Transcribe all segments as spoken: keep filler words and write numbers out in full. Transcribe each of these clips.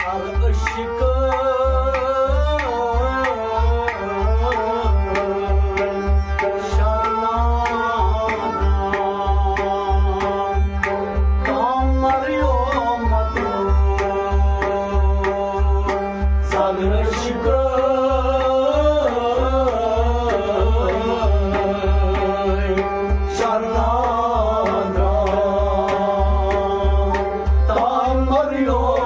عشق شرنانا کامر یوم زر عشق شرنانا تامر یوم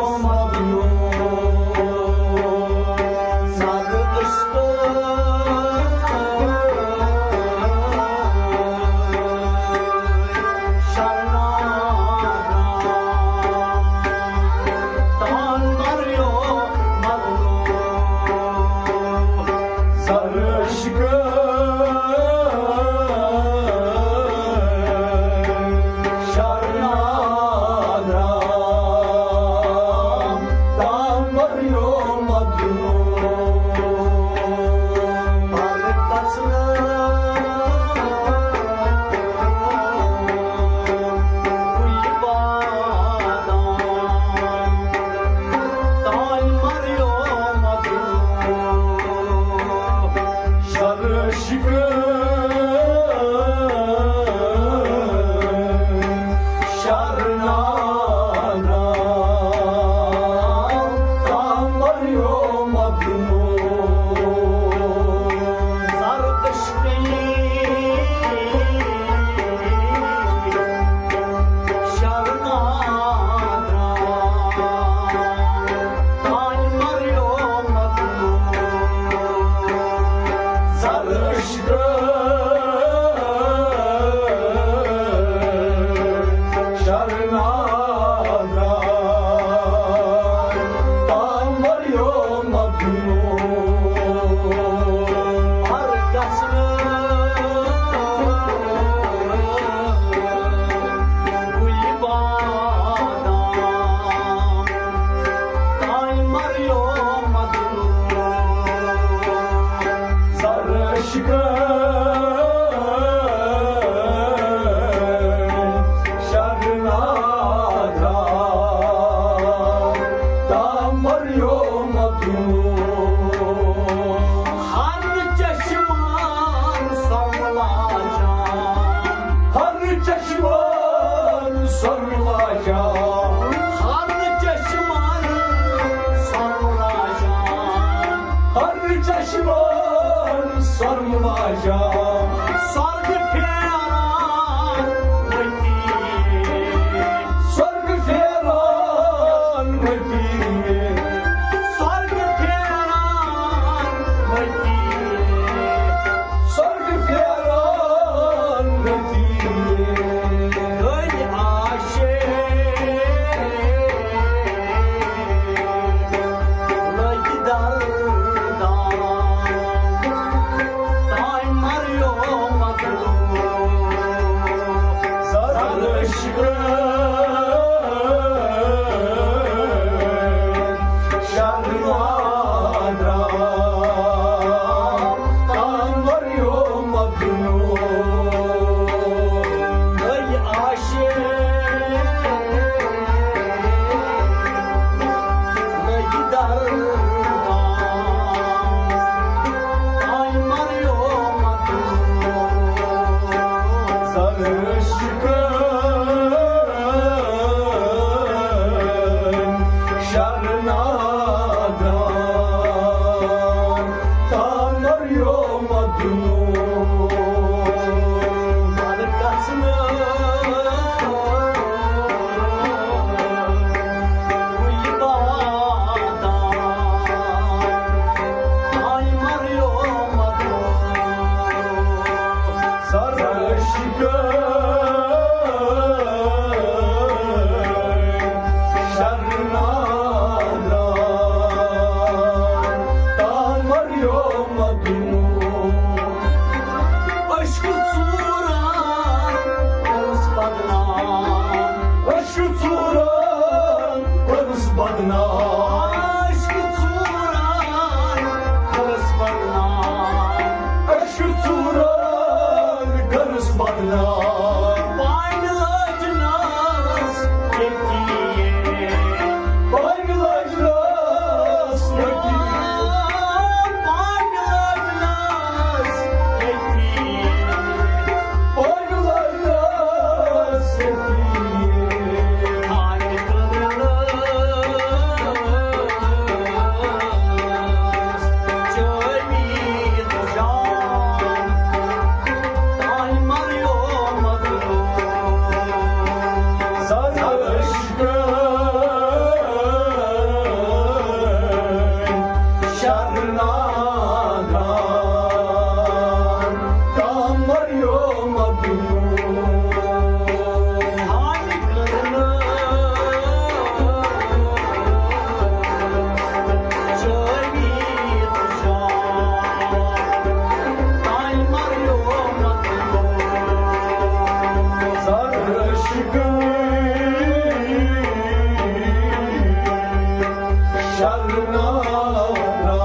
شرناگا،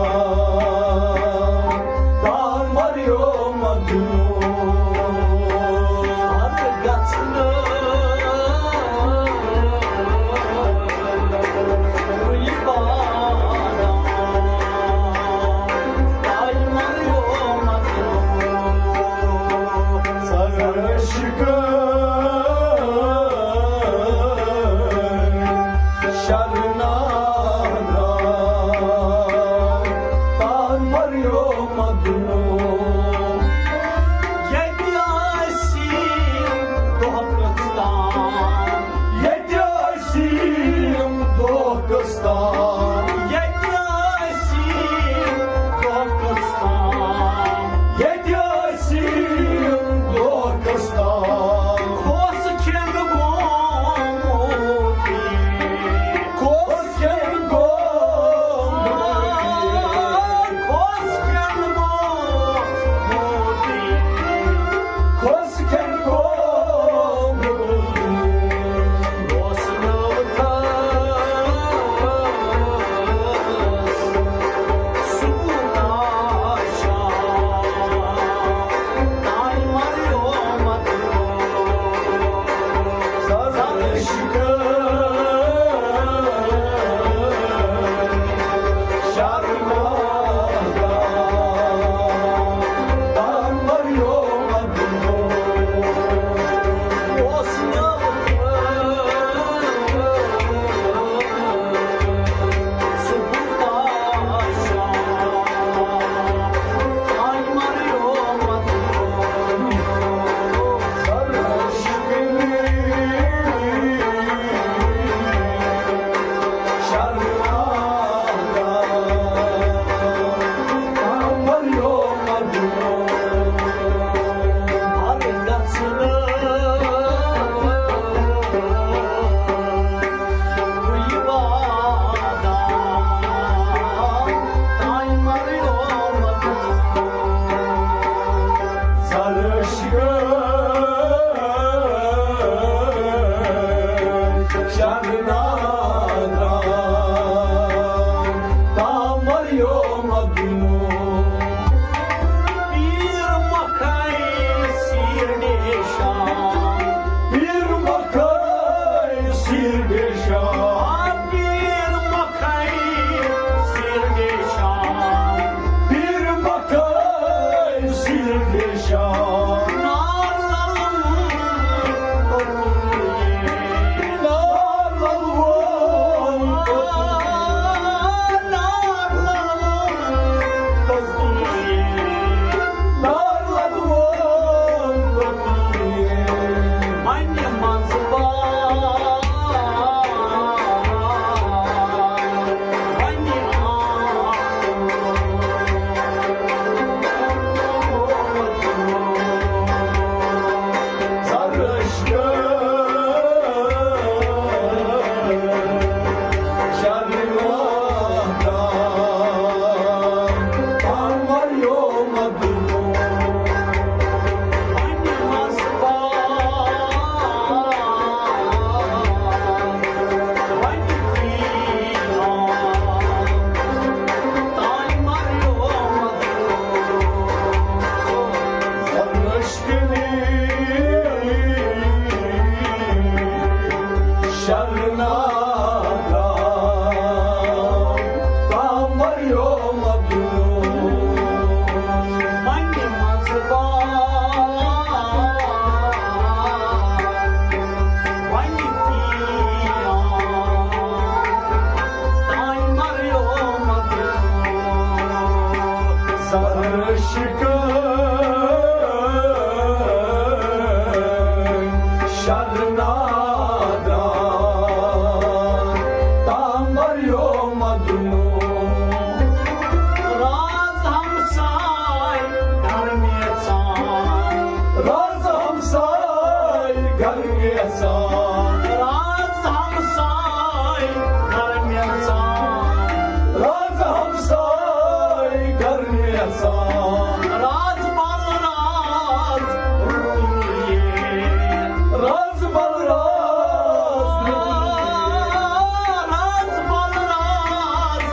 تامر یوم دنو، ہر گژھنہٕ کُلہِ بادام، تامر یوم دنو، سرشکن شرناگا، تامر یوم دنو۔ ییٚتہِ ٲسۍ یِم دۄہ کٔژ تام۔ ییٚتہِ ٲسۍ یِم دۄہ کٔژ تام۔ ییٚتہِ ٲسۍ یِم دۄہ کٔژ تام۔ ییٚتہِ ٲسۍ یِم دۄہ کٔژ تام۔ کھوژ کھٮ۪ن گوٚمُت۔ کھوژ کھٮ۪ن گوٚمُت۔ کھوژ کھٮ۪ن گوٚمُت۔ کھوژ کھٮ۪ن گوٚمُت۔ اوس نہٕ تھَس۔ سُہ کوٗتاہ شاہ، تانۍ مریومت۔ سرشکن شرناگا، تامر یوم دنو۔ اوس نہٕ سُہ کوٗتاہ شاہ، تانۍ مریومت۔ پیر مکھاے سیر دیشا۔ نار للوُن پتُن۔ نار للوُن پتُن۔ نار للوُن پتُن۔ نار للوُن پتُن۔ وَنہِ منٛزٕ بار۔ شرناگا، تامر یوم دنو۔ وَنہِ منٛزٕ بار۔ وَنہِ تیٖران۔ تانۍ مریومت۔ سرشکن شرناگا، تامر یوم دنو۔ راز ہمساے گرمی ژان۔ راز ہمساے گرمی ژان۔ راز ہمساے گرمی ژان۔ راز ہمساے گرمی ژان۔ راز بل راز رُتُے۔ راز بل راز رُتُے۔ راز بل راز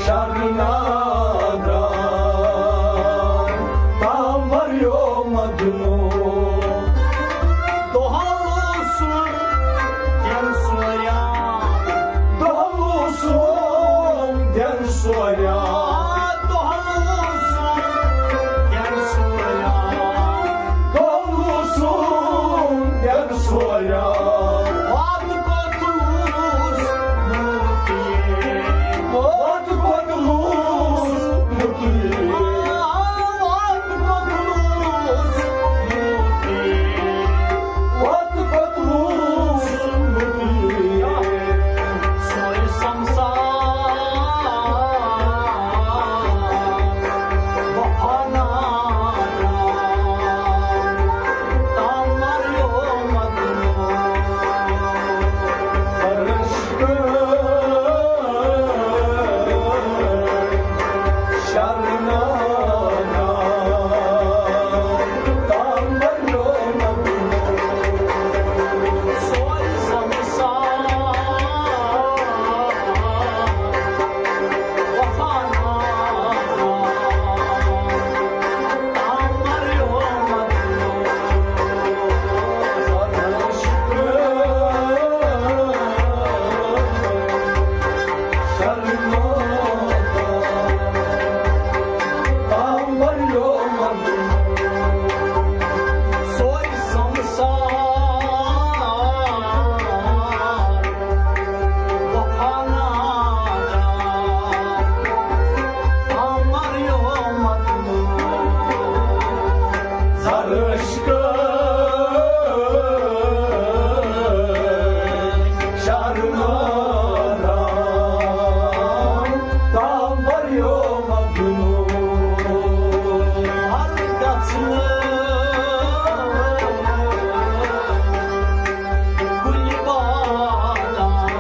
شرنادان تام بریو مدنو۔ دۄہلو سُن دٮ۪ن سوریا۔ دۄہلو سُن دٮ۪ن سوریا۔ دۄہلو سُن دٮ۪ن سوریا۔ دۄہلو سُن دٮ۪ن سوریا۔ وَتہٕ پَتہٕ لوٗس موتی۔ وَتہٕ پَتہٕ لوٗس موتی۔ وَتہٕ پَتہٕ لوٗس موتی۔ وَتہٕ پَتہٕ لوٗس موتی۔ سورُے سمسار وفا نادان، تام مریو مدنو۔ فرشتہٕ شرنادان، تام مریو مدنو۔ سورُے سمسار وفا نادان، تام مریو مدنو۔ شرنادان، تام مریو مدنو۔ سورُے سمسار وفا نادان، تام مریو مدنو۔ زرعشقہٕ شرنادان، تام بریو مدنو۔ ہر گژھنہٕ کُلۍ بادام،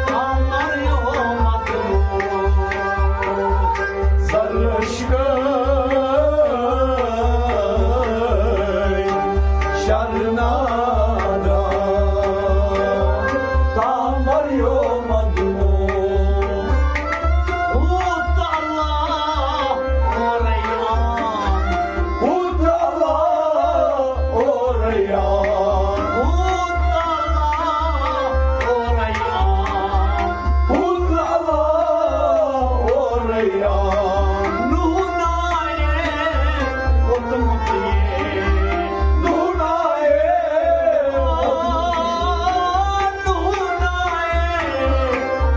تام بریو مدنو۔ زرعشقہٕ شرنادان، تام بریو مدنو۔ ہوت اللہ اوریا۔ ہوت اللہ اوریا۔ ہوت اللہ اوریا۔ ہوت اللہ اوریا۔ نوح نایے ووتمُت یے۔ نوح نایے ووتمُت یے۔ نوح نایے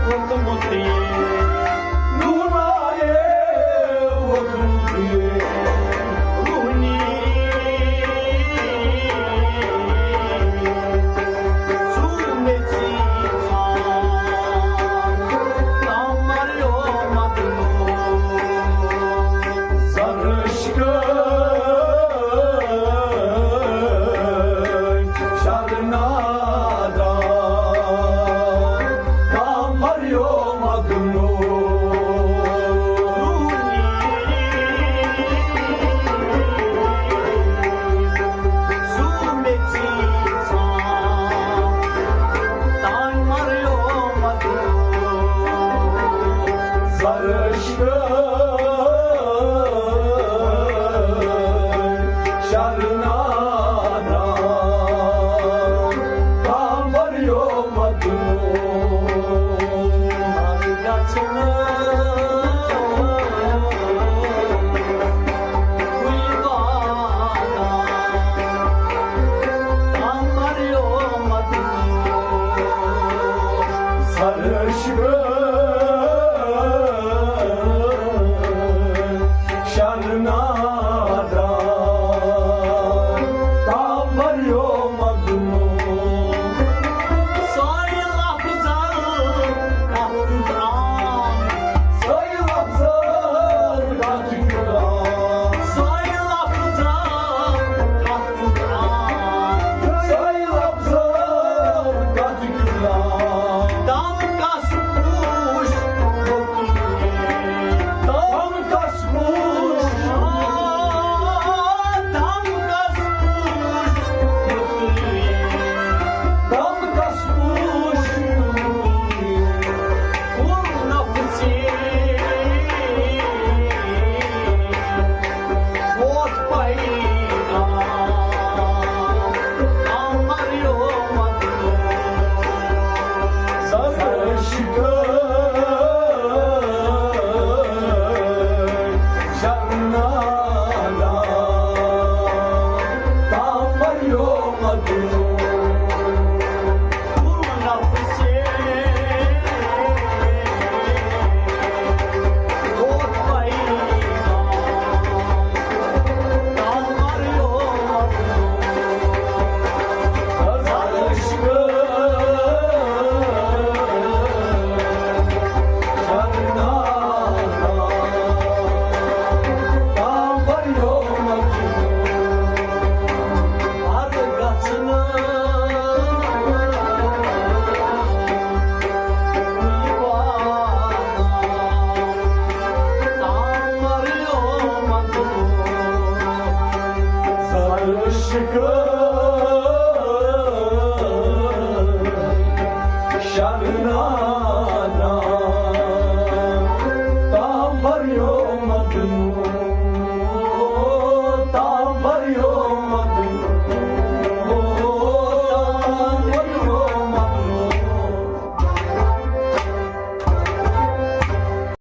ووتمُت یے۔ نوح نایے ووتمُت یے۔ روحنی سُہ مےٚ ژیٖژ ژھان، تام مریو مدنو۔ زرعشقہٕ شرنادان، تام مریو مدنو۔ سُہ مےٚ ژیٖژ ژھان، تام مریو مدنو۔ زرعشقہٕ شرنادان، تام بریو مدنو۔ ہر گژھنہٕ کُلۍ بادام، تام بریو مدنو۔ زرعشقہٕ شرنادان، تام بریو مدنو۔ سۄے لفظن کتھ کیُتھ عام۔ سۄے لفظن کتھ کیُتھ عام۔ سۄے لفظن کتھ کیُتھ عام۔ سۄے لفظن کتھ کیُتھ عام۔ دم کس شرنانا تام بریو مدنو